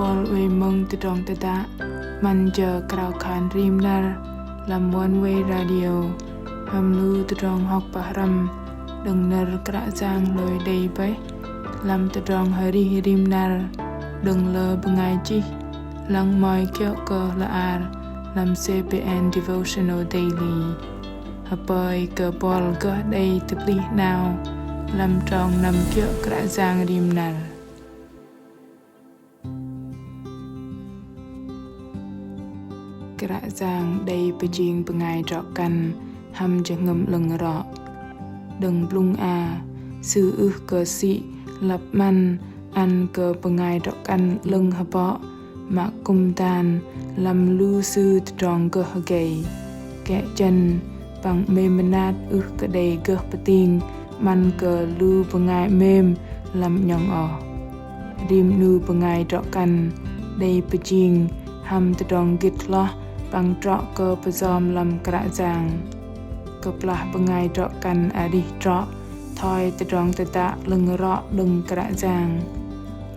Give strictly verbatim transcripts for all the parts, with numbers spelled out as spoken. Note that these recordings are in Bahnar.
Bol oei mơ̆ng tơdrong tơdă 'măn jơ krao khan rim năr lăm One Way Radio hăm lu tơdrong hŏk pơhrăm đơ̆ng nơ̆r Kră Yang hlôi đei bơih lăm tơdrong arih rim năr đơ̆ng lơ bơngai chih, lăng mơ̆i kiơ̆ kơ hla ar lăm C B N Devotional Daily. Hơpơi kơ bol gơh đei tơplih 'nao lăm trong năm kiơ̆ Kră Yang rim năr. Kră Yang đei pơjing bơngai drŏ kăn hăm jơhngơ̆m 'lơ̆ng rŏ. Đơ̆ng blŭng a, Sư ưh kơ sĭ lăp 'măn ăn kơ bơngai drŏ kăn 'lơ̆ng hơbŏ mă kư̆m dan lăm lu sư tơdrong gơh hơgei. Kĕ chơ̆n păng 'mêm mơnat ưh kơ đei gơh pơting 'măn kơ lu bơngai 'mêm lăm 'nhŏng oh. Rim 'nu bơngai drŏ kăn đei pơjing hăm tơdrong gĭt hloh păng trŏ kơ pơyom lăm Kră Yang. Kơplah bơngai drŏ kăn arih trŏ thoi tơdrong tơdă 'lơ̆ng rŏ đơ̆ng Kră Yang,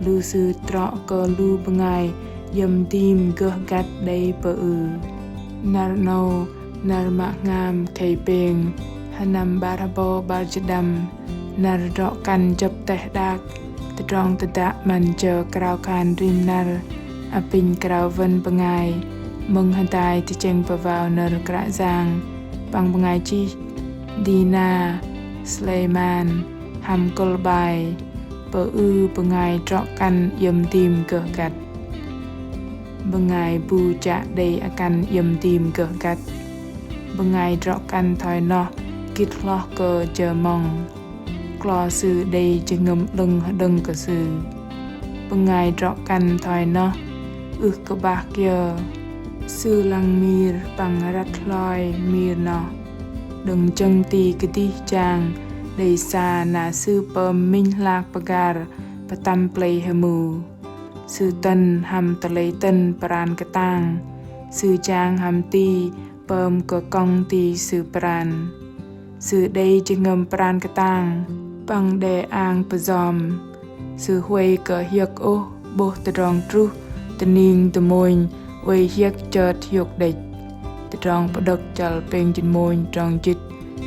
lu sư trŏ kơ lu bơngai iĕm dim gơh găt đei pơư. Năr 'nâu, năr mă hngam khei pêng, sơnăm 'bar hơbâu 'bar jĭt đăm, năr drŏ kăn jơ̆p teh đak, tơdrong tơdă 'măn jơ krao khan rim năr, apinh krao wơn bơngai mơ̆ng hơdai tơchĕng pơwao nơ̆r Kră Yang păng bơngai chih Dina Sleiman hăm kơ̆l bai Pơư bơngai drŏ kăn iĕm dim gơh găt. Bơngai bu chă đei akăn iĕm dim gơh găt. Bơngai drŏ kăn thoi noh gĭt hloh kơ jơ mŏng. Klo sư đei jơhngơ̆m 'lơ̆ng hơđơ̆ng kơ sư. Bơngai drŏ kăn thoi noh ưh kơ 'bah kiơ. Sư lăng mir păng răt hloi mir noh. Đơ̆ng jơ̆ng ti kơdih jang đei sa na sư pơm minh hlak pơgar pơtăm plei hơmu. Sư tơ̆n hăm tơlei tơ̆n pran kơtang. Sư jang hăm ti pơm kơ kŏng ti sư pran. Sư đei jơhngơ̆m pran kơtang păng đe ang pơyom. Sư huay kơ hiơ̆k ôh 'bôh tơdrong truh tơning dơmônh oei hiơ̆k chơt hiôk đĕch. Tơdrong Pơđơ̆k chăl pêng jĭt mônh trong jĭt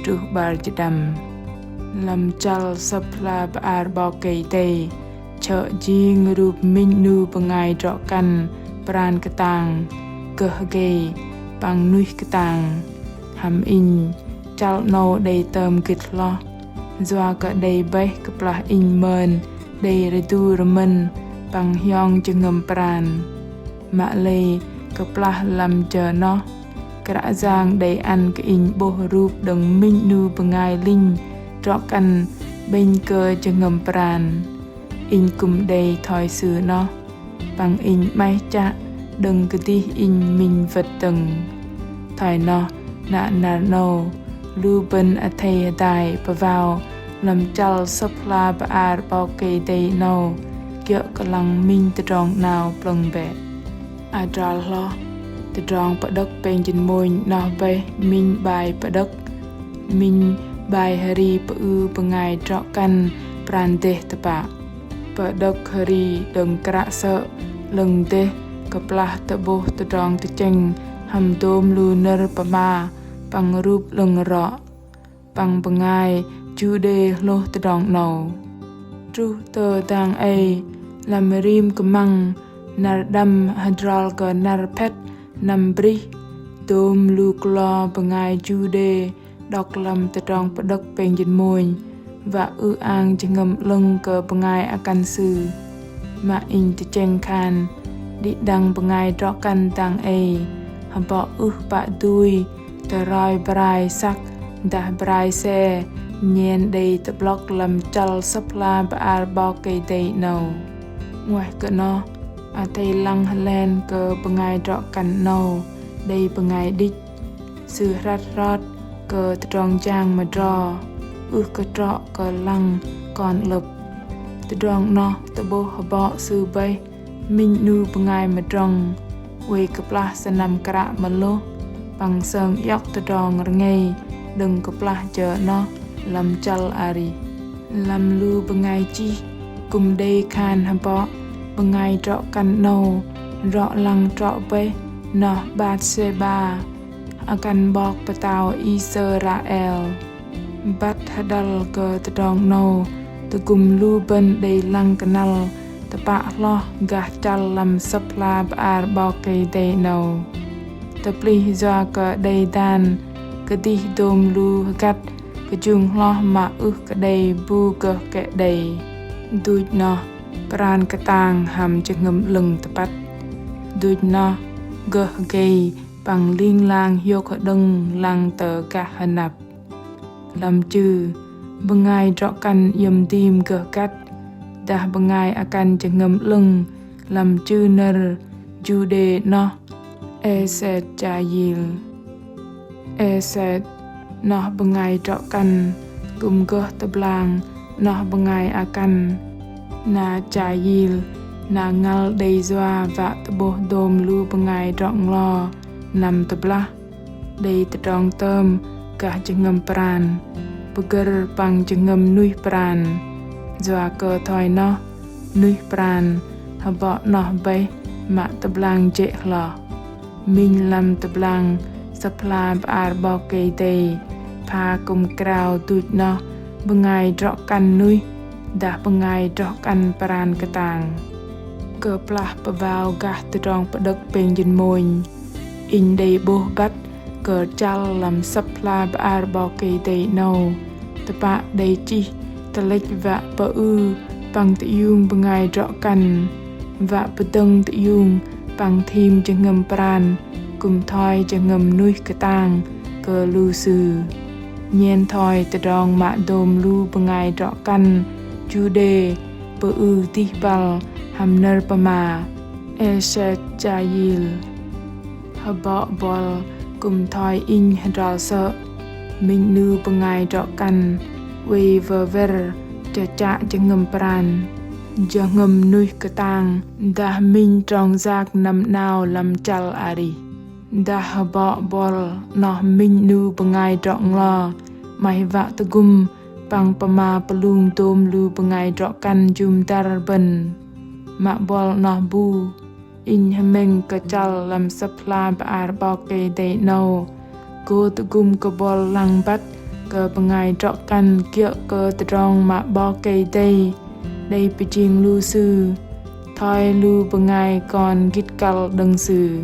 truh 'bar jĭt đăm. Lăm chăl Sơ̆p hla bơar 'Bok Kei-Dei, chơ̆ jing rup minh 'nu bơngai drŏ kăn pran kơtang, gơh hơgei păng nuih kơtang. Hăm inh, chăl 'nâu đei tơm gĭt hloh. Yua kơ đei bơih kơplah inh mơn đei rơdu rơmơ̆n păng hiong jơhngơ̆m pran. Mă lei kơplah lăm jơ noh, Kră Yang đei ăn kơ inh 'bôh rup đơ̆ng minh 'nu bơngai linh drŏ kăn 'bĕnh kơ jơhngơ̆m pran. Inh kư̆m đei thoi sư noh. Păng inh 'maih chă đơ̆ng kơdih inh minh wơ̆t dơ̆ng. Thoi noh, na năr 'nâu, lu bơ̆n athei hơdai pơwao lăm chăl Sơ̆p hla bơar 'Bok Kei-Dei 'nâu, kiơ̆ kơ lăng minh tơdrong 'nao plơ̆ng bĕ. Adrol hloh, Tơdrong Pơđơ̆k pêng jĭt mônh noh bơih minh bai pơđơ̆k, minh bai hri pơư bơngai drŏ kăn pran dêh tơpă. Pơđơ̆k hri đơ̆ng kră sơ̆ 'lơ̆ng dêh kơplah tơ'bôh tơdrong tơchĕng hăm dôm lu nơ̆r pơma păng rup 'lơ̆ng rŏ. Păng bơngai Juđê hlôh tơdrong 'nâu. Truh tơ dang ei, lăm rim kơmăng, năr đăm hơdrol kơ năr phĕt năm brih, dôm lu klo bơngai Juđê đŏk lăm Tơdrong Pơđơ̆k pêng jĭt mônh, wă ư-ang jơhngơ̆m 'lơ̆ng kơ bơngai akăn sư. Mă inh tơchĕng khan, đĭ đăng bơngai drŏ kăn dang ei, hơbŏ ưh pă dui, tơroi brai săk, dah brai se, nhen đei tơ'blŏk lăm chăl Sơ̆p hla bơar 'Bok Kei-Dei 'nâu. 'Nguaih kơ noh, athei lăng hơlen kơ bơngai drŏ kăn 'nâu, đei bơngai đĭch. Sư hrăt hrot kơ tơdrong jang mơdro, ưh kơ trŏ kơ lăng kon 'lơ̆p. Tơdrong 'noh tơ'bôh hơbŏ sư bơih, minh 'nu bơngai mơdrŏng, oei kơplah sơnăm kră mơlôh, păng sơng iŏk tơdrong rơngei, đơ̆ng kơplah jơ 'noh, lăm chăl arih. Lăm lu bơngai chih, kư̆m đei khan hơbŏ, bơngai drŏ-kăn 'nâu rŏ lăng trŏ bơih noh Batsêba, akăn 'bok pơtao Israel. Băt hơđăl kơ tơdrong 'nâu, tơgŭm lu bơ̆n đei lăng kơnăl tơpă hloh gah chăl lăm Sơ̆p hla bơar 'Bok Kei-Dei 'nâu. Tơplih yua kơ đei dan kơdih dôm lu hơgăt kơjung hloh mă ưh kơ đei bu gơh kĕ đei. Duch noh, pran kơtang hăm jơhngơ̆m 'lơ̆ng tơpăt. Duch noh, gơh gei păng ling lang hiôk hơđơ̆ng lăng tơ gah hơnăp. Lăm chư, bơngai drŏ-kăn iĕm dim gơh găt, dah bơngai akăn jơhngơ̆m 'lơ̆ng lăm chư nơ̆r Juđê noh Êsêchayil. Êsêch noh bơngai drŏ-kăn kư̆m gơh tơblang noh bơngai akăn. Na Chayil na ngăl đei yua wă tơ'bôh dôm lu bơngai drŏ-nglo năm tơblah. Đei tơdrong tơm gah jơhngơ̆m pran, pơgơ̆r păng jơhngơ̆m nuih pran. Yua kơ thoi noh, nuih pran hơbŏ noh bơih mă tơblang jê̆ hloh. Minh lăm tơblang Sơ̆p hla bơar 'Bok Kei-Dei pha kư̆m krao duch noh bơngai drŏ-kăn nuih dah bơngai drŏ-kăn pran kơtang. Kơplah pơbao gah tơdrong pơđơ̆k pêng jơ̆n mônh, inh đei 'bôh băt kơ chăl lăm Sơ̆p hla bơar 'Bok Kei-Dei 'nâu tơpă đei chih tơlĕch wă pơư păng tơiung bơngai drŏ-kăn, wă pơdơ̆ng tơiung păng thim jơhngơ̆m pran kư̆m thoi jơhngơ̆m nuih kơtang kơ lu sư. Nhen thoi tơdrong mă dôm lu bơngai drŏ-kăn Juđê pơư dih băl hăm nơ̆r pơma Êsêchayil. Hơbŏ buăl kư̆m thoi inh hơdrol sơ̆, minh 'nu bơngai drŏ-kăn oei wơwĕr chơchă jơhngơ̆m pran, jơhngơ̆m nuih kơtang dah minh trong yak năm 'nao lăm chăl arih. Dah hơbŏ buăl noh minh 'nu bơngai drŏ-nglo 'maih wă tơgŭm păng pơma pơlung dôm lu bơngai drŏ-kăn jŭm dăr bơ̆n. Mă buăl noh bu, inh hơmĕng kơ chăl lăm Sơ̆p hla bơar 'Bok Kei-Dei 'nâu gô tơgŭm kơ buăl lăng băt kơ bơngai drŏ-kăn kiơ̆ kơ tơdrong mă 'Bok Kei-Dei đei pơjing lu sư thoi lu bơngai kon gĭt kăl đơ̆ng Sư.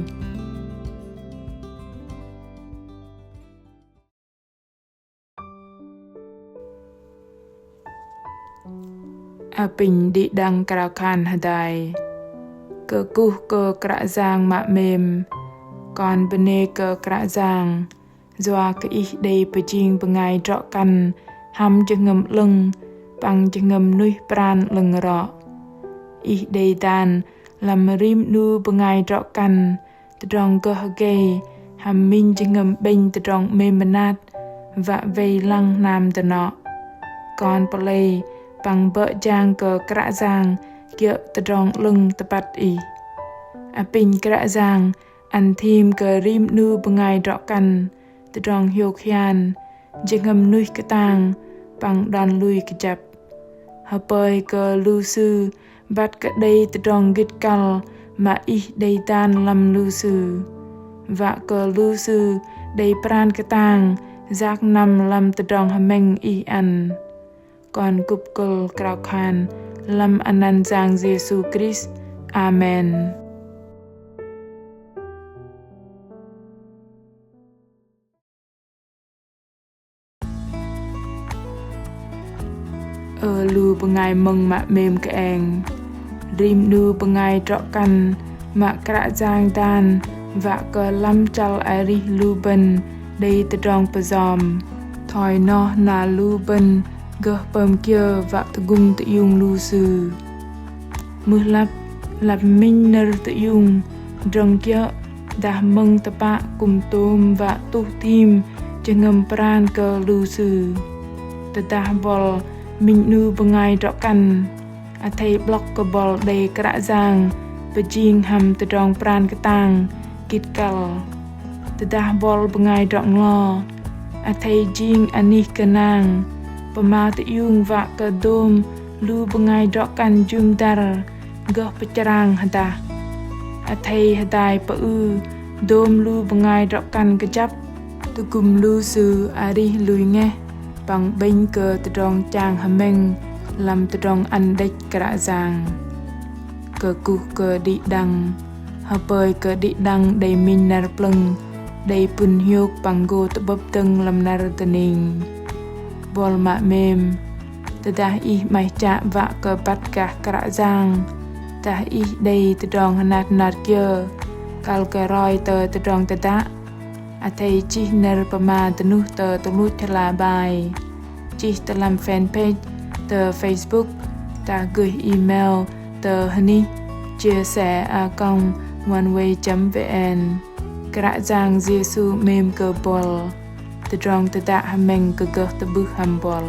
Apinh đĭ đăng krao khan hơdai. Kơkuh kơ Kră Yang mă 'mêm. Kon bơnê kơ Kră Yang yua kơ Ih đei pơjing bơngai drŏ-kăn hăm jơhngơ̆m 'lơ̆ng păng jơhngơ̆m nuih pran 'lơ̆ng rŏ. Ih đei dan lăm rim 'nu bơngai drŏ-kăn tơdrong gơh gei hăm minh jơhngơ̆m 'bĕnh tơdrong 'mêm mơnat wă wei lăng hnam dơnŏ. Kon pơlei păng bơ̆ jang kơ Kră Yang kiơ̆ tơdrong 'lơ̆ng tơpăt Ih. Apinh Kră Yang ăn thim kơ rim 'nu bơngai drŏ-kăn tơdrong hiôk hian, jơhngơ̆m nuih kơtang păng đon lui kơjăp. Hơpơi kơ lu sư băt kơ đei tơdrong gĭt kăl mă Ih đei dan lăm lu sư. Wă kơ lu sư đei pran kơtang yak năm lăm tơdrong hơmĕng Ih ăn. Kon kŭp kơ̆l krao khan lăm anăn Yang Yêsu Krist. Amen. Ơ lu bơngai mơ̆ng mă 'mêm kơeng. Rim 'nu bơngai drŏ-kăn mă Kră Yang dan wă kơ lăm chăl arih lu bơ̆n đei tơdrong pơjom. Thoi noh na lu bơ̆n gơh pơm kiơ wă tơgŭm tơiung lu sư. Mưh lăp, lăp minh nơ̆r tơiung drơ̆ng kiơ̆ dah mơ̆ng tơpă kư̆m tôm wă tuh thim jơhngơ̆m pran kơ lu sư. Tơdah buăl minh 'nu bơngai drŏ-kăn, athei 'blŏk kơ buăl đei Kră Yang pơjing hăm tơdrong pran kơtang gĭt kăl. Tơdah buăl bơngai drŏ-nglo, athei jing anih gơnang pơma tơiung wă kơ dôm lu bơngai drŏ-kăn jŭm dăr gơh pơchrang hơdah. Athei hơdai pơư dôm lu bơngai drŏ-kăn kơjăp, tơgŭm lu sư arih lui ngeh păng 'bĕnh kơ tơdrong chang hơmĕng lăm tơdrong ăn đĕch Kră Yang. Kơkuh kơ đĭ đăng, hơpơi kơ đĭ đăng đei minh năr plơ̆ng, đei pŭn hiôk păng gô tơ'bơ̆p dơ̆ng lăm năr dơning. Buăl mă 'mêm, tơdah ih 'maih chă wă kơ băt gah Kră Yang, dah ih đei tơdrong hơnat hơnat kiơ, kăl kơ roi tơ tơdrong tơdă, athei chih nơ̆r pơma dơnuh tơ tơluch hla bơar. Chih tơ lăm fanpage tơ Facebook, dah gơih email tơ hơnih chia sẻ a còng oneway chấm vn. Kră Yang Yêsu 'mêm kơ buăl. Tơdrong tơdă hơmĕng kơ gơh tơ'bưh hăm buăl.